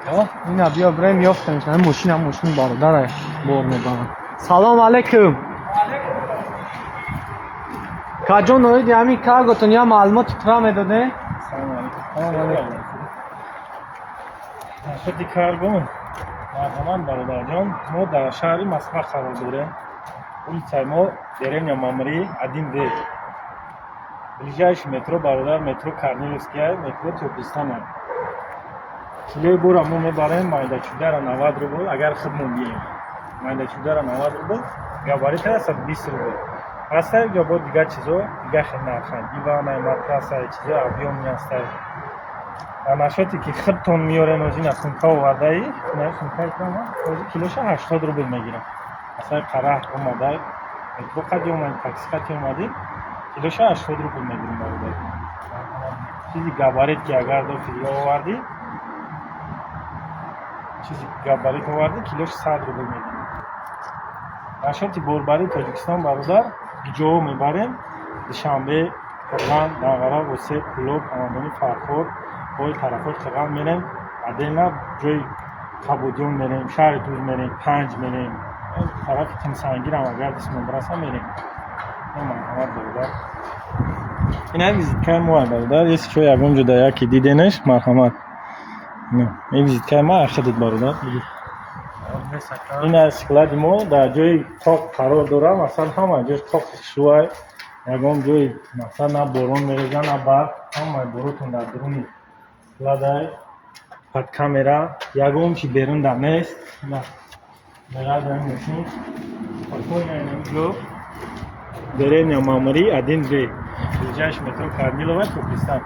Ина биё, бирем, ёфтем. Ҳамин мошина, мошини бародарай бор мебарам. Салом алейкум, каҷон, оиди ҳамин карготон я маълумоти тура медоде? Салом алейкум. Нашоти карго, марҳамат, бародарҷон. Мо дар шаҳри Москва қарор дорем. Улицаи мо деревня Мамри, 1В. Ближайший метро, бародар, метро Корниловская, метро Тёплый. Килои бора мо мебарем майдачудара 90 рубл, агар худмон бием. Майдачудара 90 рубл, габаритара 120 рубл. Ҳастай ҷо бо дигар чизо, дигар хел нарханд. Диванай, матрасай, чизо объёмный ҳастай. Ва нашоте ки худтон меорен, озина сумка овардаи, ина сумкаи тама, ози килоша 80 рубл мегирам. Масалан, қараҳ омадай, метро қади омадӣ, такси қади омадӣ, килоша 80 рубл мегирем, бародар. Чизи габарит ки агар дофи овардӣ, чизи габарит овардӣ, килош 100 рубл мегирем. Нашоти борбарии Тоҷикистон, бародар, ҷоҳо мебарем: Душанбе, Қурған, Данғара, Восеъ, Кӯлоб, Ҳамадонӣ, Фархор, бои тарафҳои Қирған мерем, отдельно ҷои Қабудиён мерем, шаҳри Туз мерем, Панҷ мерем, тарафи Тимсангирам агар дистмон бираса, мерем. Марҳамат, бародар. Ина визиткаи мо, бародар, если чо ягон ҷо дар яке диденеш, марҳамат. Ин визиткаи ма ахидид, бародар. Ин склади мо дар ҷои тоқ қарор дорад, масалан, ҳама ҷош тоқ хушрӯай, ягон ҷои, масалан, на борон мереза, на барф, ҳамаи боротон дар дуруни складай, под камера, ягон чи берун дар нест. Мошин спокойно ҷо, деревня Мамри, 1В, ближайший метро Корнилова, Тёплый Стан.